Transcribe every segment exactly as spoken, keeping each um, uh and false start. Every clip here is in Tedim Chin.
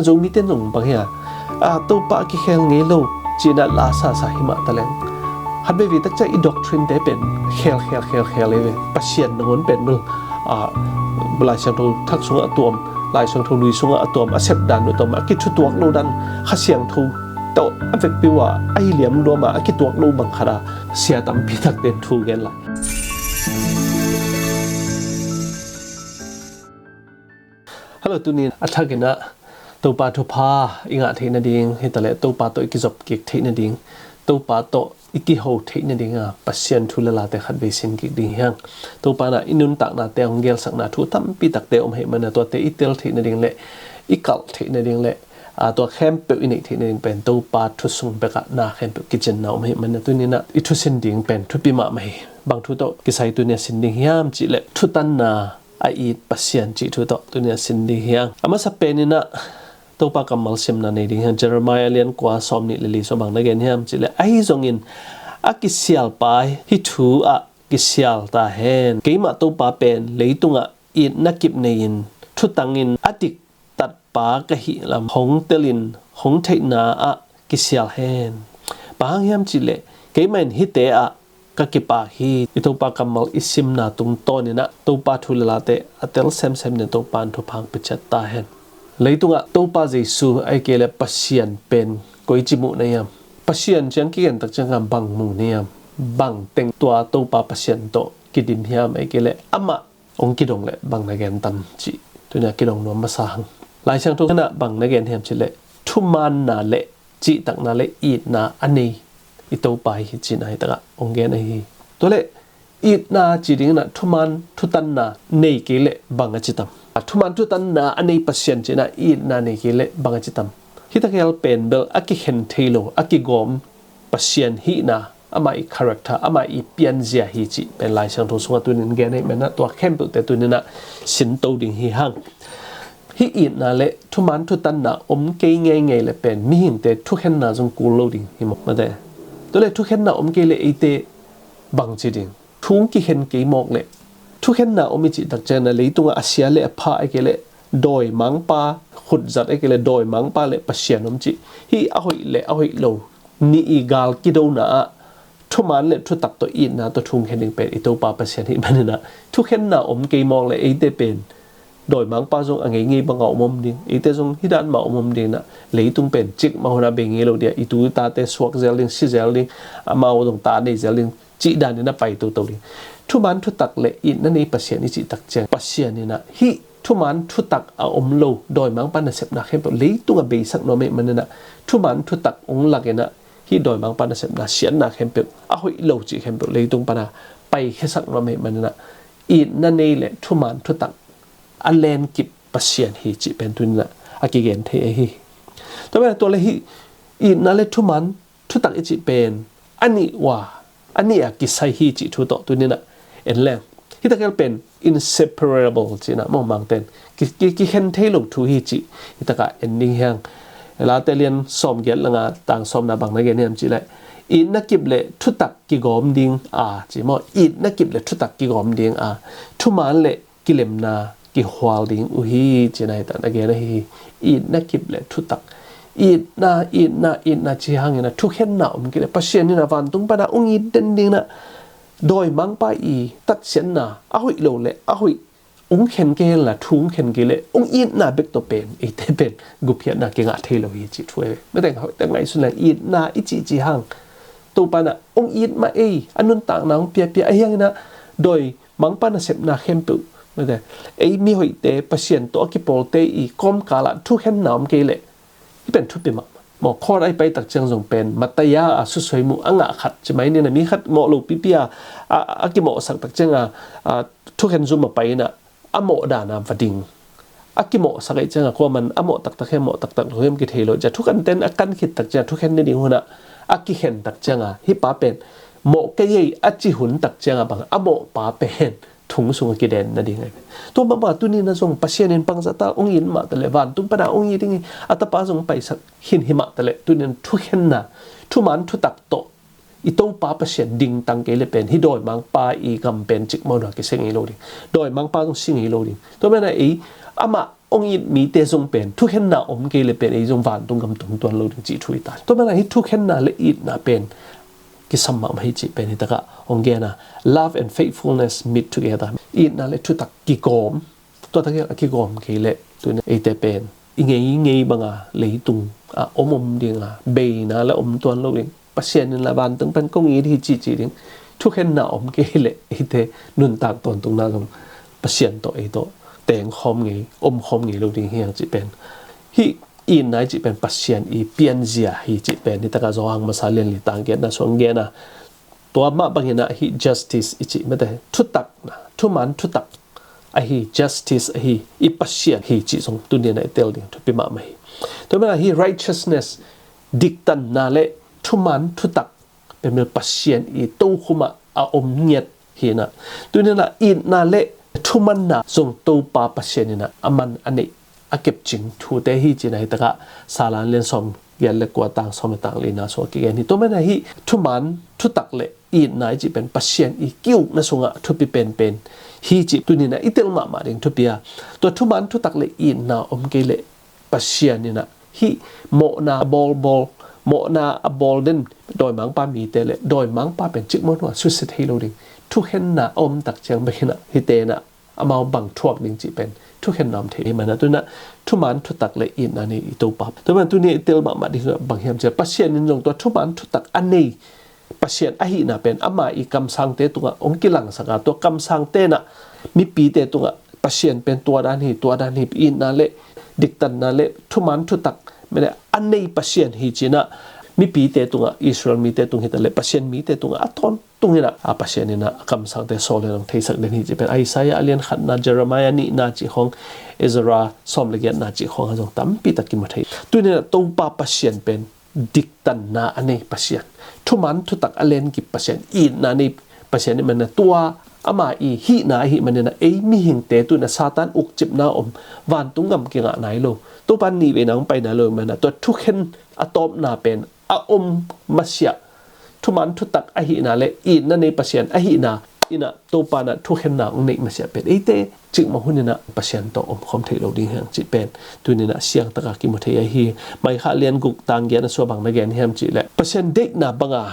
Zomite in zong bang hia, a, Topa a kikhel ngei lo ci-in ah la sasa hi mah taleng, khat veivei tak ciang i doctrine te pen khel khel khel khel ei ve. Pasian nangawn pen bel, a, Lai Siangtho thak sungah a tuam, Lai Siangtho lui sungah a tuam, a sep dan uh a tuam, a kithutuak lo dan, Kha Siangtho tawh a vekpi uh a, a hi liamluam a, a kituak lo bang khat a, sia tampi takte in thu gen lai. Hello, tuni in a thakin ah Topa thupha i ngah theih nading, hi taleh Topa tawh i kizop kik theih nading, Topa tawh i kiho theih nading a Pasian thu le late khat vei sin kik ding hi hang. Topa in ah i nuntaknate hong gelsakna thu tampi takte om ahih manin ah tuate i tel theih nading le i kalh theih nading le, a, tua khempeuh i neih theih nading pen Topa thu sung bekah na khempeuh kicinna om ahih manin ah tuni in ah i thusin ding pen thupi mahmah hi. Bang thu tawh kisai tuni a sin ding hiam cih leh thutanna a it Pasian cih thu tawh tuni a sin ding hi hang. A masa pen in ah Topa kammal simna nei ding hi hang. Jeremiah lian kua sawm nih le li sung bang na gen hiam cih leh, ahi zongin a kisialpa hih thu ah kisial ta hen. Keimah Topa pen leitungah itna kip nei-in thutangin a diktatpa ka hih lam hong telin hong theihna ah kisial hen. Bang hang hiam cih leh keimah in hihte ah ka kipak hi. I Topa kammal i simna tungtawn in ah Topa thu le late a tel semsem dingin Topa in thupha hong pia ciat ta hen. Leitungah Topa Jesu ahih kei leh Pasian pen koici muh na hiam? Pasian ci-in kigen tak ciangin bang mu na hiam? Bang teng tua Topa Pasian tawh kidim hiam? Ahih kei leh amah hong kidong leh bang na gen tam cih tuni a kidong nuam masa hang. Lai Siangtho in ah bang na gen hiam cih leh thumaanna le cihtakna le itna a nei i Topa hi ci-in ah hi takah hong gen ahi hi. Tua leh itna ci ding in ah thumaan thutanna nei kei leh bang a ci tam? A, thumaan thutanna a nei Pasian ci-in ah itna nei kei leh bang a ci tam? Hih tak hial pen bel a kikhen thei lo, a kigawm Pasian hihna, amah i character, amah i pianzia hi cih pen Lai Siangtho sungah tuni in gen ahih manin ah tua khempeuhte tuni in ah sinto ding hi hang. Hih itna le thumaan thutanna om kei ngeingei leh pen mihingte thukhenna zong kul lo ding hi maw? Mate. Tua leh thukhenna om kei leh eite bang ci ding? Thu hong kikhen kei mawk leh thukhenna om i cih tak ciangin ah leitungah a sia le a pha ahih kei leh dawimangpa khutzat ahih kei leh dawimangpa le Pasian om cih, hih a hoih le a hoih lo nih i gal kidona ah thumaan le thutak tawh itna tawh thu hong khen ding pen i Topa Pasian ahih manin ah thukhenna om kei mawk leh eite pen dawimangpa zong a ngeingei bangah om om ding, eite zong hih dan mah om om ding in ah leitung pen cikmah hun ah bei ngei lo ding a, i tu i tate suak zel ding, si zel ding, amau zong ta nei zel ding cih dan in ah pai toto ding. Thumaan thutak le itna nei Pasian i cih tak ciang Pasian in ah hih thumaan thutak a om lo dawimangpa nasepna khempeuh leitung ah beisak nuam ahih manin ah thumaan thutak hong lak in ah hih dawimangpa nasepna siatna khempeuh, a hoih lo cih khempeuh leitung pan a paikhiasak nuam ahih manin ah itna nei le thumaan thutak a lenkip Pasian hi cih pen tuni in ah a kigen thei ahi hi. Tua pen tua leh hih itna le thumaan thutak i cih pen a nih uh a, a nih a kisai hi cih thu tawh tuni in ah en leng. Hih tak hial pen inseparable ci-in ah maw, Mangte in ki, ki, kikhen thei lo thu hi cih hih takah en ding hi hang. Late lian sawmgiat le nga tang sawmna bang na gen hiam cih leh, itna kip le thutak kigawm ding a, ci maw, itna kip le thutak kigawm ding a, thumaan le kilemna kihual ding uh hi, ci-in ah hi tak na gen ahi hi. Itna kip le thutak, itna, itna, itna ci hangin ah thukhenna om kei leh Pasian in ah vantung pan a hong it den ding in ah dawimangpa i tatsiatna a hoih lo le a hoih hong khen kei hen la, thu hong khen kei leh hong itna bek tawh pen eite pen gupkhiatna kingah thei lo hi cih thu ahi ve. Mate, ngaihsun leng itna i cih ci hang Topa in ah hong it mah ei, a nuntakna hong piapia ahi hangin ah dawimangpa nasepna khempeuh, mate, ei mihoihte Pasian tawh a kipawlte i kawmkal ah thukhenna om kei leh hih pen thupi mahmah. Maw, khawt a i pai tak ciang zong pen Mataia a susuai muh a ngah khat ci mai ni in ah, mi khat mawh lo pipi a, a, a kimawhsak tak ciang a, a, thukhen zum a pai in ah a mawh dan a va ding. A kimawhsak ahih ciang a kuaman a mawh taktak hiam, mawh taktak lo hiam kithei lo. Cia thukhente'n a kan khit tak ciang a thukhen ni ding hun ah a kikhen tak ciang a hih pa pen mawh kei ei a ci hun tak ciang a bang a mawhpa pen thong sungah kiden nading ahi. Tua mahmah tuni in ah zong Pasian in bangzah ta hong it mah taleh vantung pan a hong it ding hi, a tapa zong paisak khin hi mah taleh tuni in ah thukhenna, thumaan thutak tawh i Topa Pasian dingtang kei leh pen hih dawimangpa i gam pen cikmah hun ah kisia ngei lo ding. Dawimangpa zong si ngei lo ding. Tua manin ah ei amah Hong it mite zong pen thukhenna om kei le pen ei zong vantung gam tung tuan lo ding cih thu hi ta. Tua manin ah hih thukhenna le itna pen kisam mahmah hi cih pen hi takah hong gen a, love and faithfulness meet together. Itna le thutak kigawm, tua tak hial a kigawm kei leh tuni eite pen i ngeingei banga leitung ah om om dinga, beina le om tuan lo ding, Pasian in la vantung pan kong it hi cihcih ding thukhenna om kei leh eite nuntak tawntungna zong Pasian tawh ei tawh teng khawm ngei, om khawm ngei lo ding hi hang cih pen. Hih itna i cih pen Pasian i pianzia hi cih pen hi takah Johan masa lian li tang giatna sung gen a, tua mah bangin ah hih justice i cih mate, thutakna, thuman thutak ahi, justice ahi, i Pasian hi cih zong tuni-in ah i tel ding thupi mahmah hi. Tua manin ah hih righteousness, diktanna le thuman thutak pen bel Pasian i tokhum ah a om ngiat hi in ah, tuni-in ah itna le thumanna zong Topa Pasian in ah a man a neih a kepcing thute hi cih na hi takah Salan lian sawm giat le kua tang sawm le tang lina sung a kigen hi. Tua manin ah hih thuman thutak le itna i cih pen Pasian i ki-ukna sungah thupi penpen hi cih tuni-in ah i tel mahmah ding thupi a, tua thuman thutak le itna om kei leh Pasian in ah hih mawhna a bawlbawl, mawhna a bawl den dawimangpa mite le dawimangpa pen cikmah hnuah susia thei lo ding, thukhenna a om tak ciang bek in ah hihte in ah amau bang thuak ding cih pen thukhenna om thei hi. Manin ah tuni-in ah thuman thutak le itna nei i Topa. Tua manin ah tuni-in ah i tel mahmah ding bang hiam cih leh Pasian in zong tua thuman thutak a nei Pasian ahihna pen ama i kamsangte tungah hong kilangsak a, tua kamsangte in ah mipite tungah Pasian pen tua dan hi, tua dan hi, itna le diktanna le thuman thutak mene a nei Pasian hi ci-in ah mipite tungah, Israel mite tung hi ta le Pasian mite tungah a tawntung in ah a Pasian in ah a kamsangte sawl in hong theisak den hi cih pen Isaiah a lian khatna, Jeremiah nihna cih khawng, Ezra sawm le giatna cih khawng ah zong tampi tak kimu thei. Tuni-in ah Topa Pasian pen diktanna a nei Pasian, thuman thutak a lenkip Pasian, itna a nei Pasian i manin ah tua ama i hihna ahih manin ah ei mihingte tuni-in ah Satan ukcipna om, vantung gam kingah nai lo, Topa nih veina hong pai nai lo i manin ah tua thukhen a tawpna pen a om masiah, thuman thutak ahihna le itna nei Pasian ahihna in ah Topa in ah thukhenna hong neih masiah pen eite cikmah hun in ah Pasian tawh omkhawm theih lo ding hi hang cih pen tuni-in ah siangtaka kimu thei ahi. Maikha lian guk tang giatna sung ah bang na gen hiam cih leh Pasian deihna banga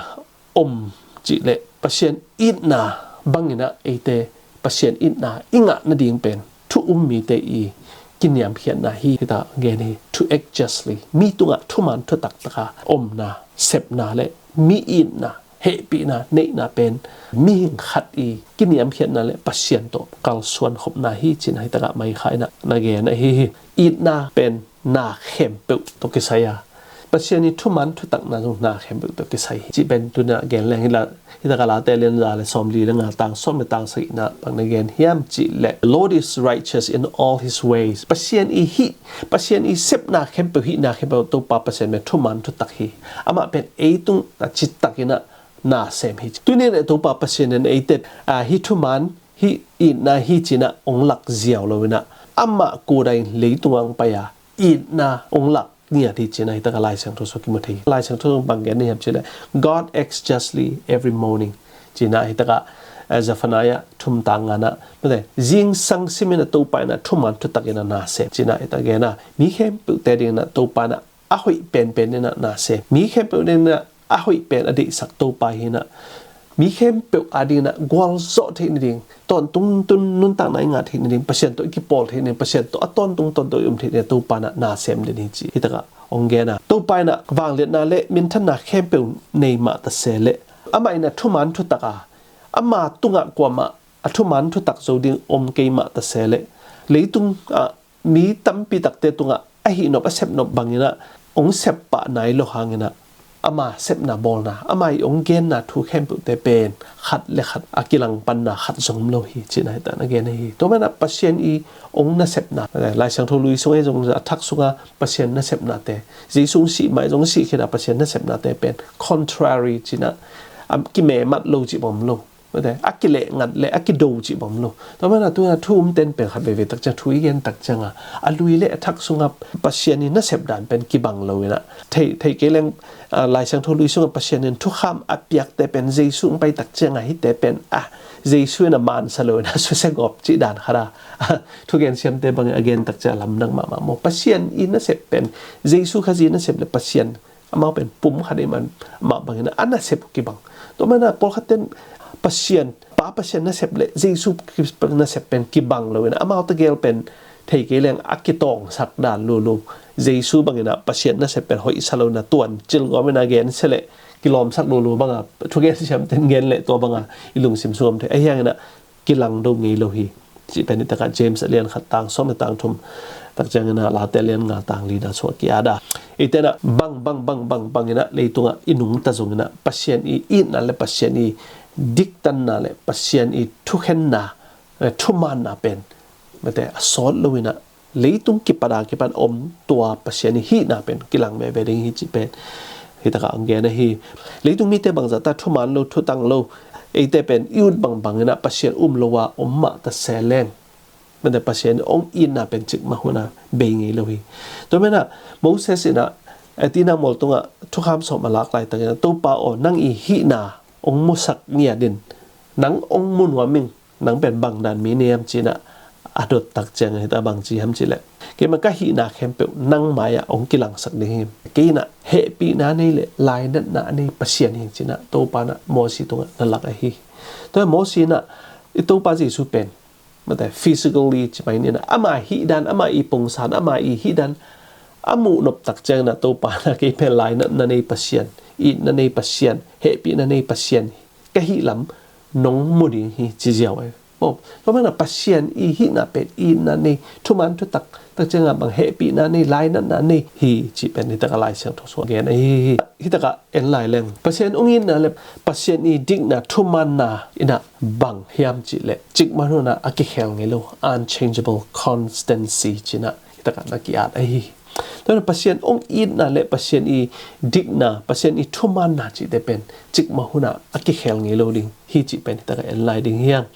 om cih leh Pasian itna bangin ah eite Pasian itna i ngah nading pen thu um mite i kiniamkhiatna hi. Hita gen hi, to act justly, mi tungah thuman thutak taka omna, sepna le mi itna, hehpihna neihna pen mihing khat i kiniamkhiatna le Pasian tawh kalsuan khopna hi ci-in ah hi takah Maikha in ah na gen ahi hi. Itna pen na khempeuh tawh kisai a, Pasian i thuman thutakna zong na khempeuh tawh kisai hi cih pen tuni-in ah gen leng hi la. Hi takah Late lian za le sawmli le nga tang sawm le tang sagihna bang na gen hiam cih leh, "The Lord is righteous in all his ways." Pasian i hih, Pasian i sepna khempeuh, hihna khempeuh Topa Pasian pen thuman thutak hi. Amah pen ei tungah citak in ah na sem hi. Tuni-in ah Topa Pasian in eite, a, hih thuman, hih itna hi ci-in ah hong lak ziau lo in ah amah kudai in leitungah hong pai a, itna hong lak ngiat hi ci-in ah hi takah Lai Siangtho sung kimu thei hi. Lai Siangtho sung bang gen na hiam cih leh, "God acts justly every morning," ci-in ah hi takah, eh, Zephaniah thum tang nga-na, mate, zingsang simin ah Topa in ah thuman thutak in ah na sem ci-in ah hi takah gen a, mi khempeuhte dingin ah Topa in ah a hoih penpen in ah na sem, mi khempeuh dingin ah a hoih pen a deihsak Topa hi in ah, mi khempeuh adingin ah gualzawh theih nading, tawntung tun nuntakna i ngah theih nading, Pasian tawh i kipawl theih nading, Pasian tawh a tawntung tawntung i om theih nading Topa in ah na sem den hi ci hi takah hong gen a, Topa in ah vangliatna le minthanna khempeuh nei mah ta se leh, amah in ah thuman thutak a, ama tungah kuamah a thuman thutak zo ding om kei mah ta se leh, leitung ah mi tampi takte tungah a hihnop a sepnop bangin ah hong sep pah nai lo hangin ah ama sepna bawlna, ama i hong genna thu khempeuhte pen khat le khat a kilangpanna khat zong om lo hi ci-in ah hi takah na gen ahi hi. Tua manin ah Pasian i hong nasepna, Lai Siangtho lui sung ah zong a thak sungah Pasian nasepnate, Jesu hong sih ma-in zong a sih khin a Pasian nasepnate pen contrary ci-in ah, a kimemat lo cih bang om lo. Mate, a kileh ngat le a kido cih bang om lo. Tua manin ah tu-in ah thu um ten pen khat veivei tak ciang thu i gen tak ciangah a lui le a thak sungah Pasian i nasep dan pen kibang lo in ah, thei, thei kei leng, ah, Lai Siangtho lui sungah Pasian in thukham a piakte pen Jesu hong pai tak ciangah hihte pen a Jesu in a mansa lo in a susia gawp cih dan khat a, thugen siamte bangin a gen takciang a lamdang mahmah maw. Pasian i nasep pen, Jesu Khazih nasep le Pasian amau pen pum khat i man, amah bangin a nasep uh kibang. Tua manin a pawlkhat ten Pasian, Pa Pasian nasep le Jesu Khrist nasep pen kibang lo in a, amau tegel pen thei kei leng a kitawngsak dan lulu. Jesu bangin a Pasian nasep pen hoihsa lo in a tuan cil gawm in a gensia le kilawmsak lulu banga thugen siamten gen le tua banga i lungsim sung om thei. Ahi hangin a kilang do ngei lo hi cih pen i takah James a lian khat tang sawm le tang thum, takciangin a Late a lian nga tang li na sung a ki-at a. Eite in a bang bang bang bang bangin a leitungah i nungta zongin a Pasian i itna le Pasian i diktanna le Pasian i thukhenna, eh, thumaanna pen mate a sawt lo in a leitung kipat a kipan om tua Pasian i hihna pen kilang veve ding hi cih pen hi takah ang gen ahi. Leitung mite bangzah ta thumaan lo, thutang lo, eite pen i ut bangbang in a Pasian um lo a om mah ta se leng, mate Pasian ong itna pen cikmah hun a bei ngei lo hi. Tua manin a Moses in a, eh, tina mual tungah thukham sawm a lak laitakin a, Topa aw, nang i hihna ong musak ngiat in, nang ong mu nuam ing, nang pen bang dan mi nei hiam ci-in a a dot takciang hi ta, bang ci hiam cih leh, keimah ka hihna khempeuh nang mai-ah hong kilangsak ding hi. Kei in a hehpihna nei le lainatna a nei Pasian hi ci-in a Topa in a Mosi tungah na lak ahi. Tua Mosi in a i Topa Jesu pen, mate physically ci mai ni in a, ama hihdan, ama i pungsan, ama i hihdan a muh nop takciang in a Topa in a kei pen lainatna nei Pasian, itna nei Pasian, hehpihna nei Pasian ka hih lam nong mu ding hi ci ziau ahi. Maw, tua manin a Pasian i hihna pen itna nei, thumaan thutak, takciang a bang hehpihna nei, lainatna nei hi cih pen hi takah Lai Siangtho sung a gen ahi hi. Hi takah en lai leng, Pasian ong itna le Pasian i dikna, thumaanna in a bang hiam cih leh, cikmah hun a a kikhel ngei lo, unchangeable constancy ci-in a hi takah na ki-at ahi hi. Tua manin a Pasian ong itna le Pasian i dikna, Pasian i thumaanna cihte pen cikmah hun a a kikhel ngei lo ding hi cih pen hi takah en lai ding hi hang.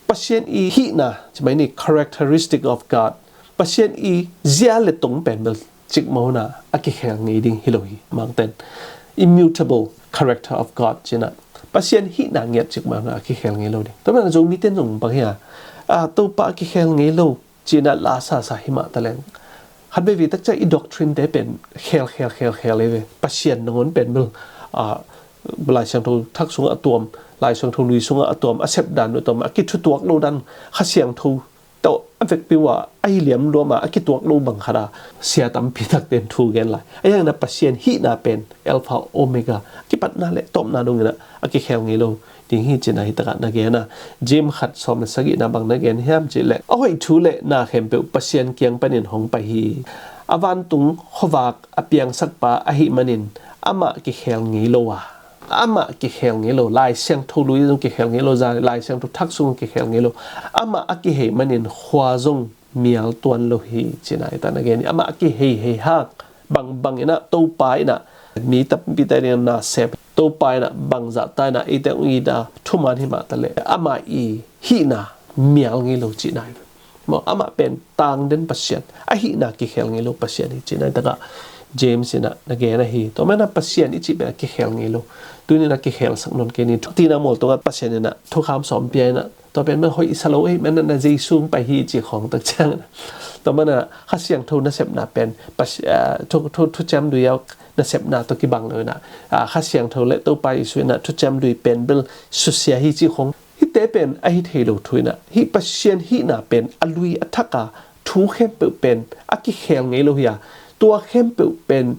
Pasian i hihna, ci mai ni, characteristic of God, Pasian i zia le tong pen bel cikmah hun a a kikhel ngei ding hi lo hi. Mangten, immutable character of God ci-in a, Pasian hihna ngiat cikmah hun a a kikhel ngei lo ding. Tua manin a Zomite in zong bang hi a, a, Topa a kikhel ngei lo ci-in a la sasa hi mah ta leng, khat veivei takciang i doctrine te pen khel khel khel khel ei ve. Pasian nangawn pen bel, a, Lai Siangtho thak sungah a tuam, Lai Siangtho lui sungah a tuam, a sepdan a tuam, a kithutuak lo dan, Kha Siangtho tawh a vekpi uh a, a hi liamluam a, a kituak lo bang khat a, sia tampi takte in thu gen lai. Ahi hangin a Pasian hihna pen Alpha Omega, kipatna le tawpna dongin a a kikhel ngei lo ding hi ci-in a hi takah na gen a. James khat sawm le sagihna bang na gen hiam cih leh, a hoih thu le na khempeuh Pasian kiang panin hong pai hi. A vantung khuavak a piangsakpa ahih manin amah kikhel ngei lo a, amah kikhel ngei lo, Lai Siangtho lui zong kikhel ngei lo, za-, Lai Siangtho thak sung kikhel ngei lo, amah a kihei manin khua zong mial tuan lo hi ci-in a hi takah na gen hi. Amah a kihei hei hang, bangbang in a Topa in a mi tampite adingin na sem, Topa in a bangzah ta in a eite ong it a thumaan hi mah ta leh, amah i hihna mial ngei lo cihna hi. Maw, amah pen tangden Pasian, a hihna kikhel ngei lo Pasian hi cihna hi takah James in a na gen ahi. Tua manin a Pasian i cih pen a kikhel ngei lo. Tuni in a kikhelsak nawn kei ni. Tina mual tungah Pasian in a thukham sawm pia in a, tua pen mah hoihsa lo, eh, mah na Jesu ong pai hi ci khawng takciang in a, tua manin a Kha Siangtho nasepna pen Pas-, ah, thu, thu, thuciam dui a nasepna tawh kibang lo in a, ah, Kha Siangtho le Topa Jesu in a thuciam dui pen bel susia hi ci khawng. Hihte pen a hi thei lo thu in a, hih Pasian hihna pen a lui a thak a, thu khempeuh pen a kikhel ngei lo hi a, tua khempeuh pen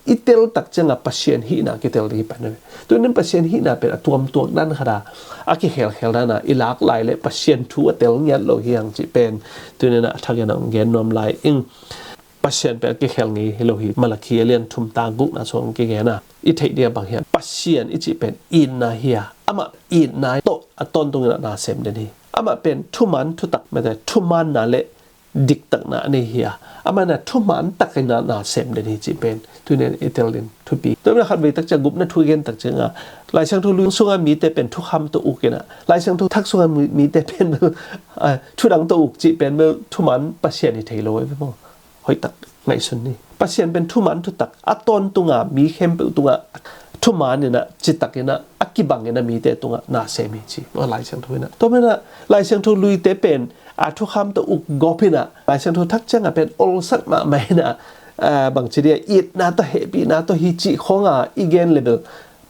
i tel takciang a Pasian hihna kitel ding hi pan. Tuni in Pasian hihna pen a tuamtuak dan khat a, a kikhelkhel dan a i lak lai leh Pasian thu a tel ngiat lo hi hang cih pen tuni in a a thak in a ong gen nuam lai ing. Pasian pen a kikhel ngei hi lo hi. Malakhi a lian thum tang gukna sung ong kigen a, i theih ding a bang hiam, Pasian i cih pen itna hi a, amah itna tawh a tawntung in a na sem den hi. Amah pen thumaan thutak, mate thumaanna le diktakna a nei hi a, amah in a thumaan takin a na sem den hi cih pen tuni in i tel ding thupi. Tua manin a khatvei takciang gupna thu i gen takciang a, Lai Siangtho lui sungah mite pen thukham tawh uk in a, Lai Siangtho thak sungah mi, mite pen bel, ah, thudang tawh uk cih pen bel thumaan Pasian hi thei lo ei ve maw. Hoihtak ngaihsun ni. Pasian pen thumaan thutak, a tawntung a mi khempeuh tungah thuman in ah, citak in ah, a kibang in ah mite tungah na sem hi ci. Aw, Lai Siangtho in ah. Tua manin ah Lai Siangtho luite pen a thukham tawh uk gawp in ah, Lai Siangtho thak ciangah pen olsak mahmah in ah, ah, bangci dia, itna tawh hehpihna tawh hi cih khawng a i gen le bel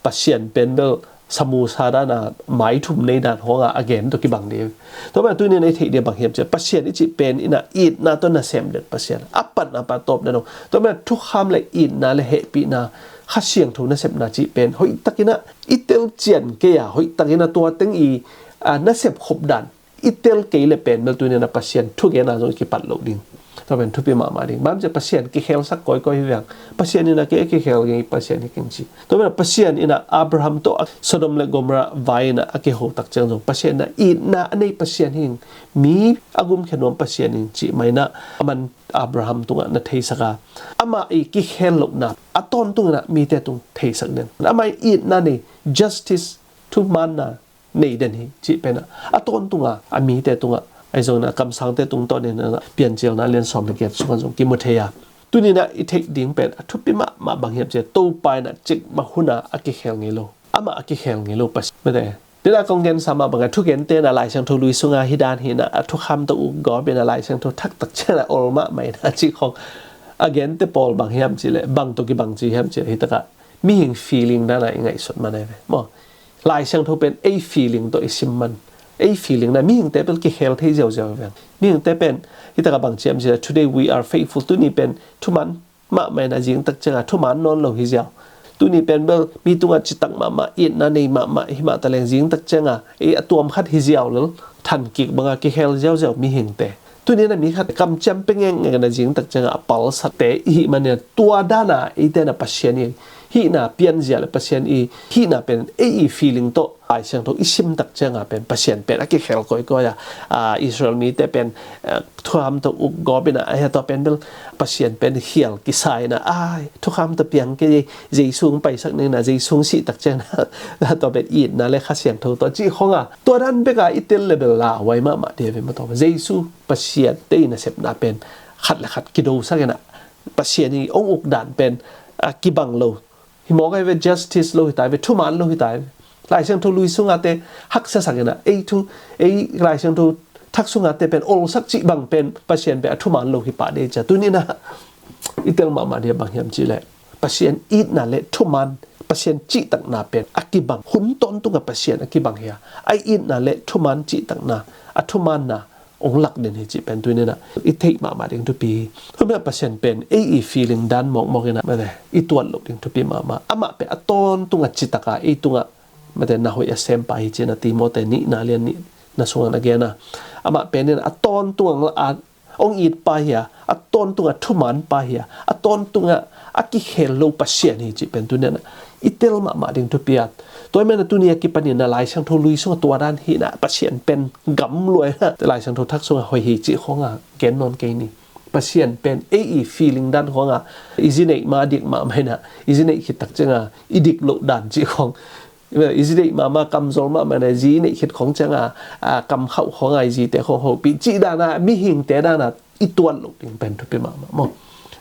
Pasian pen bel samusa dan a maithum nei dan khawng a a gen tawh kibang ding. Tua manin ah tuni in ah i theih dia bang hiam cih leh Pasian i cih pen in ah itna tawh nasem den Pasian. A patna pan a tawp den lo. Tua manin ah thukham le itna le hehpihna, Kha Siangtho nasepna cih pen hoihtak in ah i telcian kei a, hoihtak in ah tua teng i, ah, nasep khop dan i tel kei le pen bel tuni in ah Pasian thugen ah zong i kipat loh ding. Tua pen thupi mahmah ding. Bang hiam cih leh Pasian kikhelsak kawikawi hi veng. Pasian in ah kei a kikhel ngei Pasian hi keng ci. Tua manin ah Pasian in ah Abraham tawh Sodom le Gomorrah vai in ah a kiho tak ciang zong Pasian in ah itna a nei Pasian hi ing, mi a gumkhia nuam Pasian hi ing cih mah in ah aman Abraham tungah na theisak a, amah i kikhel lohna a tawntung in ah mite tung theisak den. Amah i itna nei, justice, thumanna nei den hi cih pen ah a tawntung a, a mite tungah, ahi zongin ah kamsangte tungtawn in ah Piancilna lian sawm le giat sungah zong kimu thei a. Tuni in ah i theih ding pen a thupi mahmah bang hiam cih leh Topa in ah cikmah hun a a kikhel ngei lo, amah a kikhel ngei lo Pasian. Mate, tua a kong gensa mah bangin thugente in ah Lai Siangtho lui sungah hih dan hi in ah a thukham tawh uk gawp in ah Lai Siangtho thak tak ciangah ol mahmah in ah cih khawng a gente pawl bang hiam cih leh, bang tawh kibang ci hiam cih leh, hih takah mihing feeling dan a i ngaihsut man ahi ve maw. Lai Siangtho pen ei feeling tawh i sim man. Ei feeling na, mihingte pen kikhel thei ziauziau hi veng. Mihingte pen hih takah bang ci hiam cih leh, "Today we are faithful." Tuni pen thuman mahmah in ah zing tak ciangah thuman nawn lo hi ziau. Tuni pen bel mi tungah citak mahmah, itna nei mahmah hi mah taleng zing tak ciangah ei a tuam khat hi ziau lel, than kik bangah kikhel ziauziau mihingte. Tuni in ah mi khat kamciam pia ngekngek in ah zing tak ciangah a palsatte i hih manin ah tua dan a eite in ah Pasian i hihna pianzia le Pasian i hihna pen ei i feeling tawh Lai Siangtho i sim tak ciangah pen Pasian pen a kikhel kawikawi a, a, Israel mite pen, a, thukham tawh uk gawp in ah, a, tua pen bel Pasian pen khial kisa in ah, ai, thukham tawh piang kei, Jesu hong paisak ning in ah, Jesu hong sih tak ciangah tua pen itna le Kha Siangtho tawh cih khawng a, tua dan bek a i tel le bel lauhuai mahmah ding hi ve maw. Tua Jesu Pasian te i nasepna pen khat le khat kidosak in ah, Pasian i hong uk dan pen, a, kibang lo. Hi mawk ahi ve, justice lo hi ta ve, thuman lo hi ta ve. Lai Siangtho lui sungah te haksa sak in ah, ei thu, ei Lai Siangtho thak sungah te pen olsak cih bang pen Pasian pen a thuman lo hi pah ding cia. Tuni in ah i tel mahmah ding bang hiam cih leh, Pasian itna le thuman, Pasian cihtakna pen a kibang. Hun tawntung a Pasian a kibang hi a, a itna le thuman cihtakna, a thumanna hong lak den hi cih pen tuni in ah i theih mahmah ding thupi hi. Tua manin ah Pasian pen ei i feeling dan mawkmawk in ah, mate, i tuat loh ding thupi mahmah. Amah pen a tawntung a citak a, ei tungah, mate, na hoih a sempa hi ci in ah Timoti nihna lian nihna sungah na gen a. Amah pen in ah a tawntung a, a hong itpa hi a, a tawntung a thumanpa hi a, a tawntung a a kikhel lo Pasian hi cih pen tuni in ah i tel mahmah ding thupi a. Tua ahih manin ah tuni a kipan in ah Lai Siangtho lui sungah tua dan hi in ah Pasian pen gamlua in ah Lai Siangtho thak sungah hoih hi cih khawng a gen nawn kei ni. Pasian pen ei i feeling dan khawng a, i zi neih ma dik mahmah in ah, i zi neih khit tak ciangah i dik loh dan cih khawng, i zi neih mahmah, kamzawl mahmah in ah, zi neih khit khawng ciangah, a, kam khauh khawng a, i zite khawng hopih cih dan a, mihingte dan a i tuat loh ding pen thupi mahmah maw.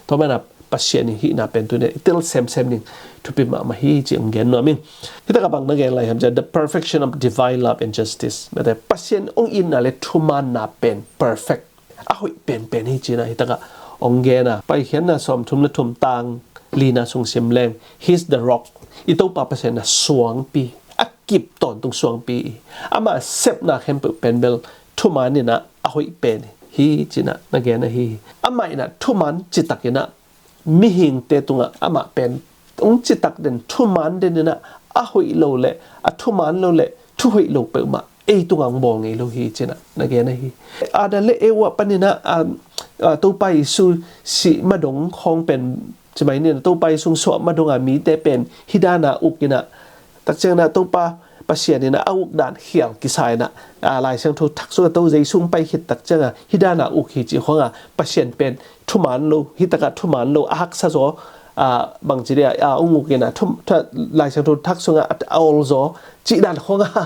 Tua manin ah Pasian i hihna pen tuni in ah i tel semsem ding thupi mahmah hi cih hong gen nuam ing. Hih takah bang na gen lai hiam cih leh, the perfection of divine love and justice. Mate, Pasian hong itna le thumanna pen perfect, a hoih penpen hi ci in ah hih takah hong gen a. Paikhiatna sawmthum le thum, tang lina sung sim leng, He's the rock. I Topa Pasian in ah suangpi, a kip tawntung suangpi hi. Ama sepna khempeuh pen bel thuman in ah a hoih pen hi ci in ah na gen ahi hi. Amah in ah thuman citak in ah mihingte tungah amah pen hong citak den, thuman den in ah, a hoih lo le a thuman lo le thuhoih lo peuhmah ei tungah hong bawl ngei lo hi ci in ah na gen ahi. Adam le Eva pan in ah, a, a, Topa Jesu sih madong khawng pen, ci mai ni, Topa Jesu hong suah madong a mite pen hih dan a uk in ah, tak ciangin ah Topa Pasian in ah a uk dan khial kisa in ah, a, Lai Siangtho thak sungah Topa Jesu hong pai khit tak ciangah hih dan a uk hi cih khawng a, Pasian pen thuman lo, hih takah thuman lo, a haksa zaw, a, bangci dia, a, hong uk in ah, thu, thu, Lai Siangtho thak sungah a, a ol zaw cih dan khawng a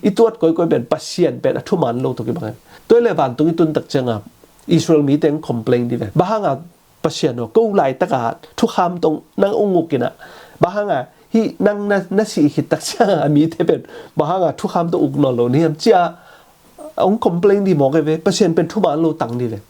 i tuat kawikawi pen Pasian pen a thuman lo tawh kibang hi. Tua hi leh vantung i tun tak ciangah Israel mite hong complain dih ve. Bang hang a Pasian aw, ko laitak a thukham tawh nang hong uk in ah, Bang hanga hih nang na, na sih khit tak ciang a mite pen bang hanga thukham tawh uk nawn lo na hiam ci-a hong complain dih mawk e ve. Pasian pen thuman lo tang dih ven.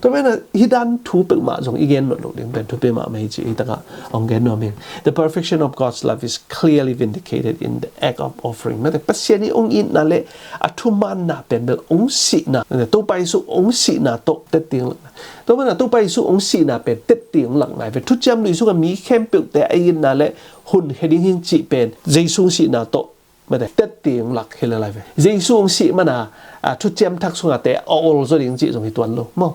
Tua pen a hih dan thu peuhmah zong i gen nawn lo ding pen thupi mahmah hi ci-a hi takah hong gen nuam ing. The perfection of God's love is clearly vindicated in the act of offering. Mate, Pasian i hong itna le a thumanna pen bel hong sihna, Topa Jesu hong sihna tawh tetti hong lakna. Tua pen a Topa Jesu hong sihna pen tetti hong lakna hi ve. Thuciam Lui sunga mi khempeuhte a itna le hun khia ding hing cih pen Jesu hong sihna tawh mate, tetti hong lak hi le lai ve. Jesu hong sih mana a thuciam thak sungate a ol zaw ding cih zong hi tuan lo maw?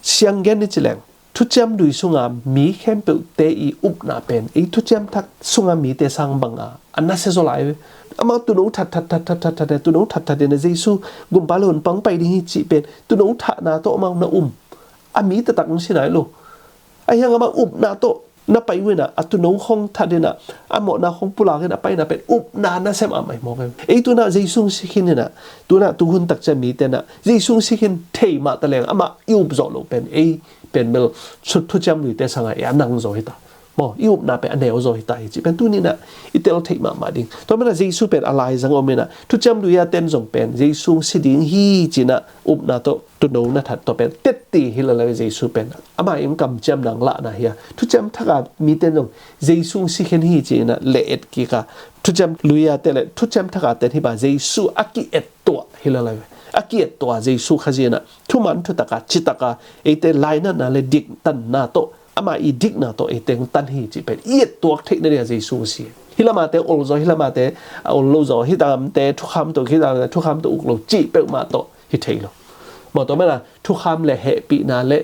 Siang gen ni ci leng, Thuciam Lui sunga mi khempeuhte i upna pen ei thuciam thak sunga mite sang banga a nasia zaw lai ve. Amau tuuno that that that that that that tuuno that that in a Jesu gumpa le honpa hong pai ding hi cih pen tuuno thahna tawh amau na um. A mi taktak hong si nai lo. Ahi hang amau upna tawh na pai uh in a, a tuuno hong that in a, a mawhna hong pulak in a paina pen upna nasem a mai mawk e. Ei tu-in a Jesu hong si khin in a, tu-in a tuhun tak ciang mite in a Jesu hong si khin thei mah ta leng amah i up zawh loh pen ei pen bel Thuciam Luite sanga i a nang zaw hi ta maw, i upna pen a neu zaw hi ta hi cih pen tuni in a i tel theih mahmah ding. Tua manin a Jesu pen a laizang om in a Thuciam Lui a ten zong pen Jesu hong si ding hi ci-in a upna tawh tuuno na that tawh pen tetti hi le lai ve. Jesu pen amah in kamciamna hong lahna hi a, thuciam thak a mite in zong Jesu hong si khin hi ci-in a le et kik a, Thuciam Lui a te le thuciam thak a ten hi ba Jesu a ki-et tuah hi le lai ve. A ki-et tuah Jesu Khazih in a thuman thutak a citak a eite lainatna le diktanna tawh amah i dikna tawh eite hong tan hi cih pen i et tuak theih nading a Jesu hong si. Hih lamate ol zaw, hih lamate a ol lo zaw, hih lamate thukham tawh, hih lamate thukham tawh uk lo cih peuhmah tawh hi thei lo. Maw, tua manin a thukham le hehpihna le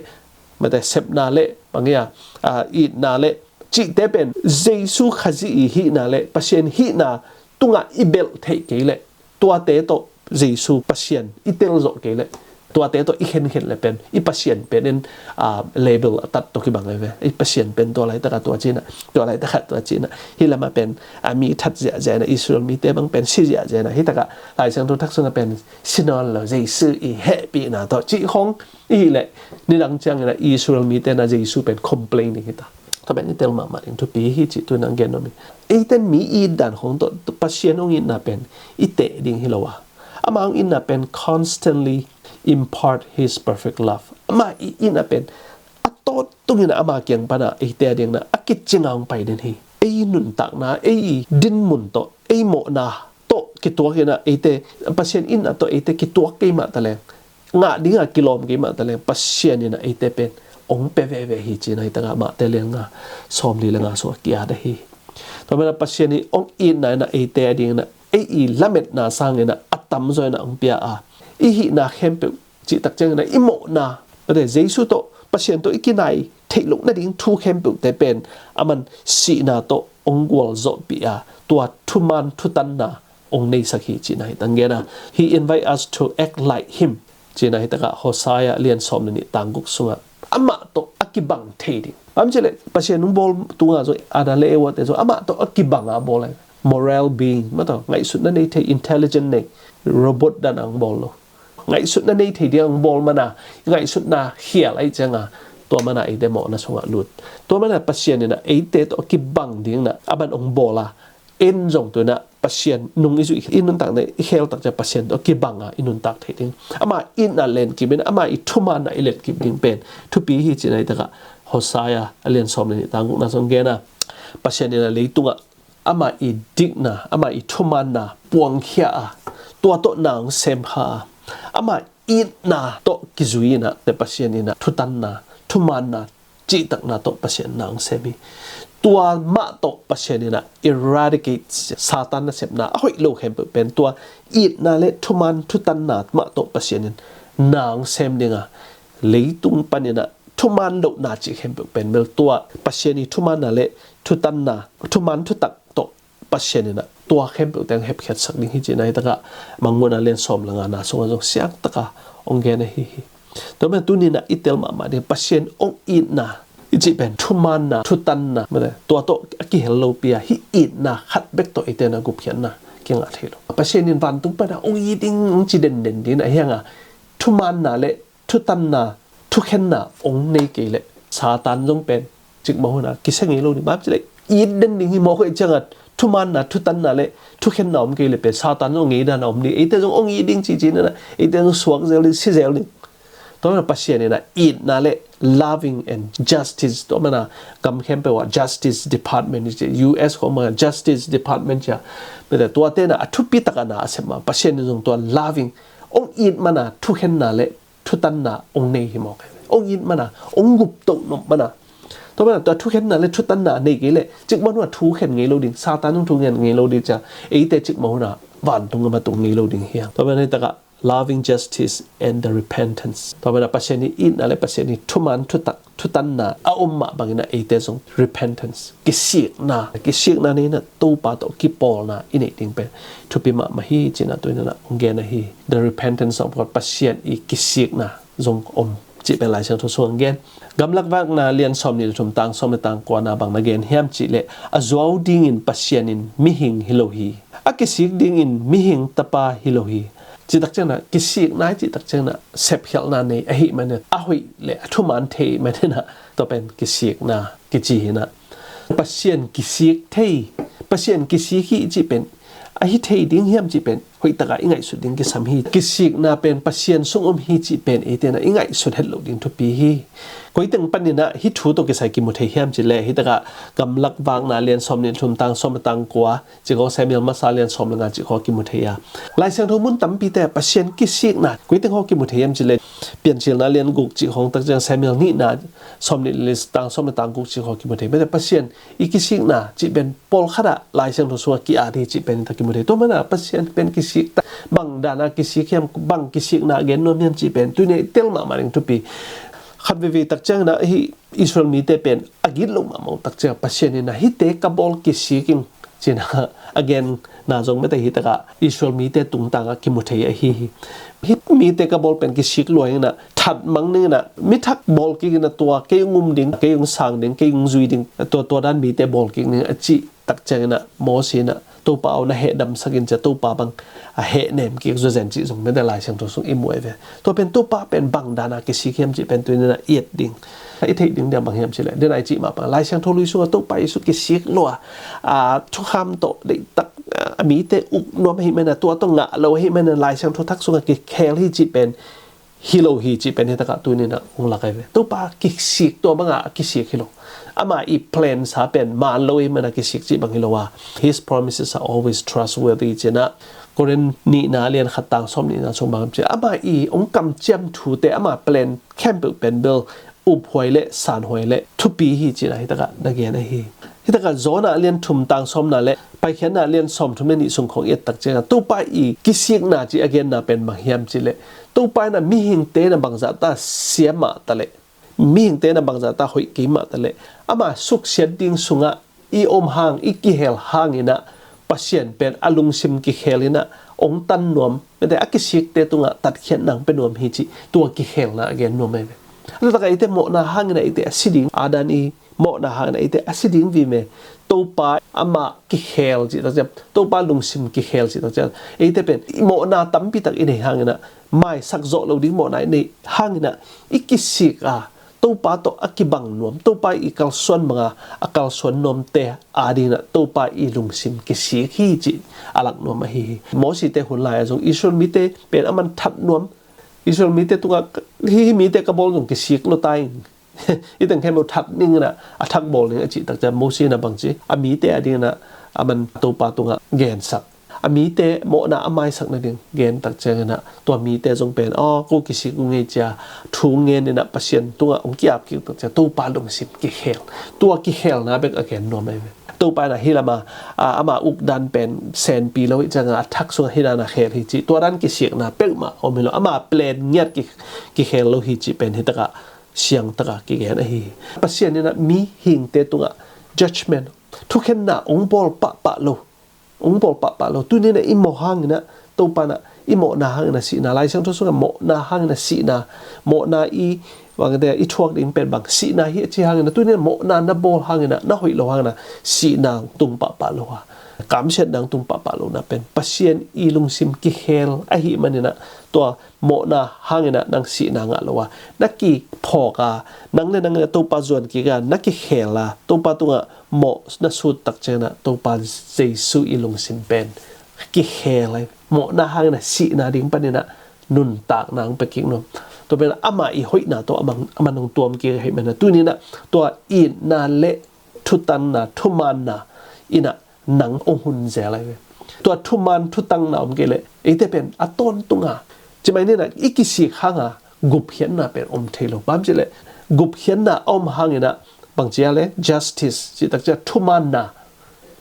mate sepna le bang hiam a, itna le cihte pen Jesu Khazih i hihna le Pasian hihna tungah i belh theih kei leh tuate tawh Jesu Pasian i tel zawh kei leh tuate tawh i khenkhen le pen i Pasian pen in a, label a tat tawh kibang e ve. I Pasian pen tua laitak a tua ci-in a, tua laitak a tua ci-in a, hih lamah pen a mi that ziahziah in a, Israel mite bang pen si ziahziah in a, hih takah Lai Siangtho thak sungah pen si nawn lo, Jesu i hehpihna tawh cih khawng i hih leh nidang ciangin a Israel mite in a Jesu pen complain ding hi ta. Tua pen i tel mahmah ding thupi hi cih tu-in a gen nuam ing. Eite in mi i it dan khawng tawh Pasian hong itna pen i teh ding hi lo a, amah hong itna pen constantly impart his perfect love. Amah i itna pen a tawt tungin a ama kiang pan a eite a dingin a a kicing a hong pai den hi. Ei nuntakna, ei dinmun tawh, ei mawhna tawh kituak in a eite Pasian itna tawh eite kituak kei mah ta leng, ngah ding a kilawm kei mah ta leng Pasian in a eite pen hong pia veve hi ci-in a hih takah Mate lian nga sawmli le nga sungah ki-at ahi hi. Tua manin a Pasian i hong itna in a eite a dingin a ei i lametna sangin a a tamzaw in a hong pia a, i hihna khempeuh cih tak ciangin a i mawhna, mate, Jesu tawh Pasian tawh i kinai theih loh nading thu khempeuhte pen aman sihna tawh hong gualzawhpih a, tua thuman thutanna hong neisak hi cihna hi tanggen a. He invite us to act like him cihna hi takah Hosea lian sawm le nih tang guk sungah amah tawh a kibang thei ding. Bang hang hiam cih leh Pasian hong bawl tungah zong Adam le Eva te zong amah tawh a kibang a bawl e. Moral being, mate, ngaihsutna nei thei, intelligent nei, robot dan a hong bawl lo. Ngaihsutna nei thei ding a hong bawl manin a ngaihsutna khial ahih ciangin a tua manin a eite mawhna sungah lut. Tua manin a Pasian in a eite tawh a kibang dingin a aman hong bawl a, en zong tu-in a Pasian nung i zuih i nuntakna i khel tak ciang Pasian tawh a kibang a i nuntak theih ding. Ama itna lenkip in ama i thumanna i lenkip ding pen thupi hi cihna hi takah Hosea a lian sawm le nih tang gukna sung gen a, Pasian in a leitungah ama i dikna, ama i thumanna puangkhia a, tua tawh na hong sem kha a, ama itna tawh kizui in a, te Pasian in a thutanna, thumanna, cihtakna tawh Pasian na hong sem hi. Tua mah tawh Pasian in a eradicate, Satan nasepna a hoih lo khempeuh pen tua itna le thuman thutanna mah tawh Pasian in na hong sem ding a, leitung panin a thuman lohna cih khempeuh pen bel tua Pasian i thumanna le thutanna, thuman thutak tawh Pasian in a tua khempeuhte hong hepkhiatsak ding hi cihna hi takah Mangmuhna lian sawm le ngana sungah zong siang taka hong gen ahi hi. Tua manin tuni in a i tel mahmah ding Pasian hong itna i cih pen thumanna, thutanna, mate, tua tawh a kihel lopi a hih itna khat bek tawh eite in a gupkhiatna kingah thei lo. Pasian in vantung panin a hong it ding hong ci denden ding in a, ahi hang a thumanna le thutanna, thukhenna hong nei kei leh Satan zong pen Cikmah hunah kisia ngei lo ding, bang hang hiam cih leh it den ding hi mawk ahih ciangah thumaanna, thutanna le thukhenna om kei leh pen Satan zong ngei dan a om ding, eite zong hong it ding cihcih inah eite zong suak zel ding, si zel ding. Tua manin Pasian inah itna le loving and justice, tua manin gam khempeuh ah justice department ci, U S khawng mah justice department ci a, mete tuate inah a thupi takah na a sep mah, Pasian in zong tua loving, hong it manin thukhenna le thutanna hong nei hi mawk hi. Hong it manin, hong guptoh nop manin, tua manin tua thukhenna le thutanna nei kei leh cikmah hunah thukhen ngei lo ding, Satan zong thukhen ngei lo ding ci a, eite cikmah hunah vantung gam ah tung ngei lo ding hi hang. Tua manin hih takah loving justice and the repentance. Tua manin Pasian ii itna le Pasian ii thumaan thutak, thutanna a om mah bangin ah eite zong repentance, kisikna, kisikna nei inah Topa tawh kipawlna i neih ding pen thupi mahmah hi ci-in ah tu-in ah hong gen ahi hi. The repentance of God, Pasian ii kisikna zong om cih pen Lai Siangtho sungah hong gen. Gamlak Vakna lian sawmnih le thum, tang sawm le tang kua na bang na gen hiam cih leh, a zuau dingin Pasian in mihing hi lo hi, a kisik dingin mihing tapa hi lo hi. Cih tak ciangin ah, kisikna cih tak ciangin ah sepkhialhna nei ahih manin, a hoih le a thumaan thei ahih manin ah tua pen kisikna kici hi inah. Pasian kisik thei, Pasian kisik hi cih pen a hi thei ding hiam cih pen hoih takah i ngaihsut ding kisam hi. Kisikna pen Pasian sung om hi cih pen eite inah i ngaihsut het loh ding thupi hi. Koi teng panin ah hih thu tawh kisai kimu thei hiam cih leh, hih takah Gamlak Vakna lian sawmnih le thum, tang sawm le tang kua, cih khawng, Samuel Masa lian sawm le nga cih khawng kimu thei a, Lai Siangtho mun tampite ah Pasian kisikna koi teng khawng kimu thei hiam cih leh, Piancilna lian guk cih khawng tak ciang, Samuel nihna sawmnih le li, tang sawm le tang guk cih khawng kimu thei. Mete Pasian ii kisikna cih pen pawlkhat ah Lai Siangtho sungah ki-at hi cih pen hih tak kimu thei. Tua manin ah Pasian pen kisik ta, bang dan a kisik hiam, bang kisikna gen nuam hiam cih pen tu-in ah i tel mahmah ding thupi. Khat veivei tak ciangin ah hih Israel mite pen a gitloh mahmah uh tak ciang Pasian in ah, hihte ka bawl kisik ing, ci-in ah a genna zong mete hih takah Israel mite tungtang ah kimu thei ahi hi. Hih mite ka bawl pen kisik lua ing inah, that mang ning inah, mi thak bawl kik inah, tua kei hong um ding, kei hong sang ding, kei hong zui ding, tua, tua dan mite bawl kik ning a cih tak ciangin ah Moses in ah, Topa aw, na heh damsak in ci a, Topa bang a heh nem kik zawzen cih zong mete Lai Siangtho sung i mu ahi ve. Tua pen Topa pen bang dan a kisik hiam cih pen tu-in ah i et ding, i theih ding dia bang hiam cih leh, den a i cih mah bang, Lai Siangtho lui sungah Topa Jesu kisik lua a, thukham tawh deihtak a, a mite uk nuam ahih manin ah, tua tawh ngah lo ahih manin ah Lai Siangtho thak sungah kikhel hi cih pen hi lo hi cih pen hih takah tu-in ah hong lak ahi ve. Topa kisik tua banga a kisik hi lo. Ama ii plan sa pen man lo ahih manin a kisik cih bang hi lo a, His promises are always trustworthy ci-in ah Korin nihna lian khat, tang sawmnihna sung bang ci a, ama ii hong kamciam thute, ama plan khempeuh pen bel uphuai le sanhuai le thupi hi ci-in ah hih takah na gen ahi hi. Hih takah Jonah lian thum, tang sawmna le Paikhiatna lian sawmthum le nih sung khawng i et tak ciangah Topa ii kisikna cih a genna pen bang hiam cih leh, Topa in ah mihingte in ah bangzah ta sia mah ta leh, mihingte in ah bangzah ta hoih kei mah ta leh, ama suksiat ding sungah i om hang, i kihel hangin ah Pasian pen a lungsim kikhel in ah hong tan nuam, mete a kisikte tungah tatkhiatna hong pia nuam hi cih tua kikhelna a gen nuam ahi ve. A taktak ah eite mawhna hangin ah eite a si ding, Adam ii mawhna hangin ah eite a si ding vive. Topa amah kikhel cih tak ciang, Topa lungsim kikhel cih tak ciang, eite pen i mawhna tampi tak i nei hangin ah, maisak zawh lo ding mawhna i neih hangin ah i kisik a, Topa tawh a kibang nuam, Topa ii kalsuan banga a kalsuan nuamte adingin ah Topa ii lungsim kisik hi cih a lak nuam ahi hi. Mosite hun lai-ah zong Israel mite pen aman that nuam, Israel mite tungah, hih, hih mite ka bawl zong kisik lua ta ing, hih teng khempeuh that ning in ah, a thak bawl ning a cih tak ciang Moses in ah bangci, a mite adingin ah aman Topa tungah gensak, a mite mawhna a maisak nading gen tak ciangin ah, tua mite zong pen, aw, ko kisik ung ei ci a, thu ngen in ah Pasian tungah hong ki-ap kik tak ciang Topa lungsim kikhel, tua kikhelna bek a gen nuam ahi ve. Topa in ah hih lamah, a, ama ukdan pen senpi lo ahih ciangah a thak sungah hih dan a khel hi cih, tua dan kisikna peuhmah om hi lo, ama plan ngiat ki, kikhel lo hi cih pen hih takah siang takah kigen ahi hi. Pasian in ah mihingte tungah judgment, thukhenna hong bawl pahpah lo, hong bawl pahpah lo. Tuni in ah i mawh hangin ah, Topa in ah i mawhna hangin ah sihna, Lai Siangtho sungah mawhna hangin ah sihna, mawhna ii Bangte i thuak ding pen bang, sihna hi a ci hangin ah, tuni-in ah mawhna na bawl hangin ah, na hoih lo hangin ah, sihna tung pahpah lo a, kamsiatna tung pahpah lo na pen Pasian i lungsim kikhel ahih manin ah, tua mawhna hangin ah nang sihna ngah lo a, na kiphawk a, nang le nang in ah Topa zuan kik a, na kikhel a, Topa tungah mawh na sut tak ciangin ah, Topa Jesu i lungsim pen kikhel a, mawhna hangin ah sihna ding panin ah nuntakna hong pia kik nuam. Tua pen amah i hoihna tawh amah, amah hong tuam kik ahih manin ah, tuni-in ah tua itna le thutanna, thumaanna in ah nang hong hun zel ahi ve. Tua thumaan thutanna om kei leh, eite pen a tawntung a, ci mai ni-in ah i kisik hang a gupkhiatna pen om thei lo. Bang hang hiam cih leh gupkhiatna a om hangin ah, bang ci a leh, justice cih tak ciang thumaanna,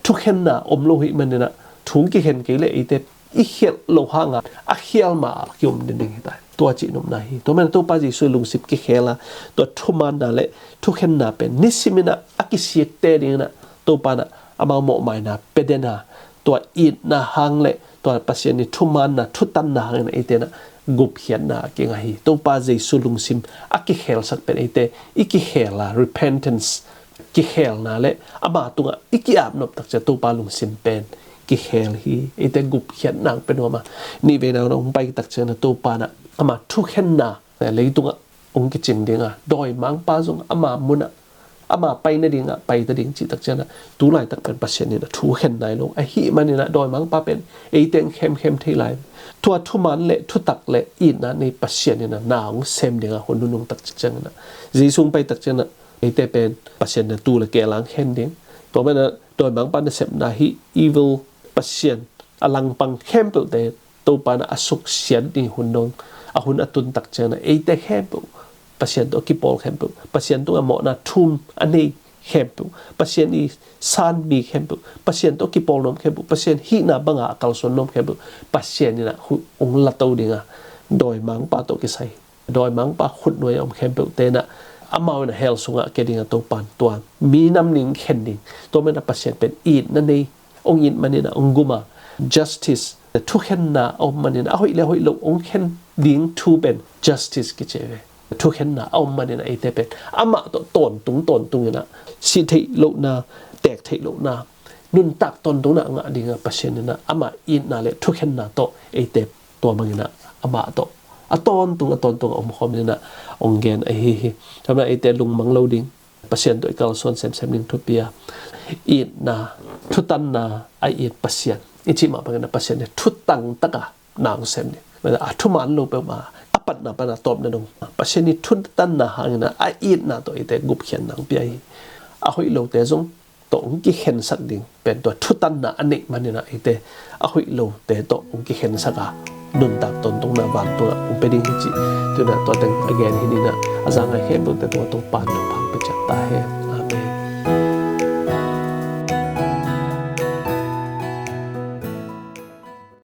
thukhenna om lo ahih manin ah, thu hong kikhen kei leh eite i khialh lo hang a, a khial ma a kiom ding hi ta hi. Tua cih nopna hi. Tua manin ah Topa Jesu lungsim kikhel a, tua thumaanna le thukhenna pen nisimin ah a kisikte dingin ah, Topa in ah amau mawhmaina pia den a, tua itna hang le tua Pasian i thumaanna, thutanna hangin ah eite in ah gupkhiatna a kingah hi. Topa Jesu lungsim a kikhelsak pen eite i kikhel a, repentance, kikhelna le ama tungah i ki-apnop tak ciang Topa lungsim pen kikhel hi. Eite gupkhiatna hong pia nuam a, nihveina hong pai tak ciangin ah Topa in ah ama thukhenna leitungah hong kicing ding a, dawimangpa zong ama mun ah, ama pai nadingah pai ta ding cih tak ciangin ah, tu laitak pen Pasian in ah thu khen nai lo ahih manin ah, dawimangpa pen eite hong khemkhem thei lai. Tua thumaan le thutak le itna nei Pasian in ah na hong sem ding a, hun nunung tak ciangin ah, Jesu hong pai tak ciangin ah, eite pen Pasian in ah tuu le keel a hong khen ding. Tua manin ah dawimangpa nasepna hi, evil, Pasian a langpang khempeuhte Topa in ah a suksiat ding hun dong, a hun a tun tak ciangin ah, eite khempeuh Pasian tawh a kipawl khempeuh, Pasian tungah mawhna thum a nei khempeuh, Pasian i san mi khempeuh, Pasian tawh kipawl nuam khempeuh, Pasian hihna banga a kalsuan nuam khempeuh, Pasian in ah hu-, hong lato ding a, dawimangpa tawh kisai, dawimangpa khutnuai a om khempeuhte in ah, amau in ah hell sungah kia ding a, Topa in tua minam nih hong khen ding. Tua manin ah Pasian pen itna nei, hong it manin ah hong gum a, justice, thukhenna a om manin ah, a hoih le a hoih lo hong khen ding thu pen justice kici ve. Thukhenna a om manin ah eite pen amah tawh tawntung, tawntung in ah, sih theih lohna, teek theih lohna, nuntak tawntungna a ngah ding a, Pasian in ah ama itna le thukhenna tawh eite tua bangin ah amah tawh a tawntung, a tawntung a omkhawm dingin ah hong gen ahi hi. Tua manin ah eite lungmang lo ding, Pasian tawh i kalsuan semsem ding thupi a, itna, thutanna a it Pasian i cih mah bangin ah Pasian in thutang tak a na hong sem ding. A thumaan lo peuhmah, a patna pan a tawpna dong, Pasian i thutanna hangin ah a itna tawh eite gupkhiatna hong pia hi. A hoih lote zong tawh hong kikhensak ding pen tua thutanna a neih manin ah eite a hoih lote tawh hong kikhensak a, nuntak tawntungna vantungah hong pia ding hi cih, tu-in ah tua teng a gen hi ni-in ah, a za ngai khempeuhte tungah Topa in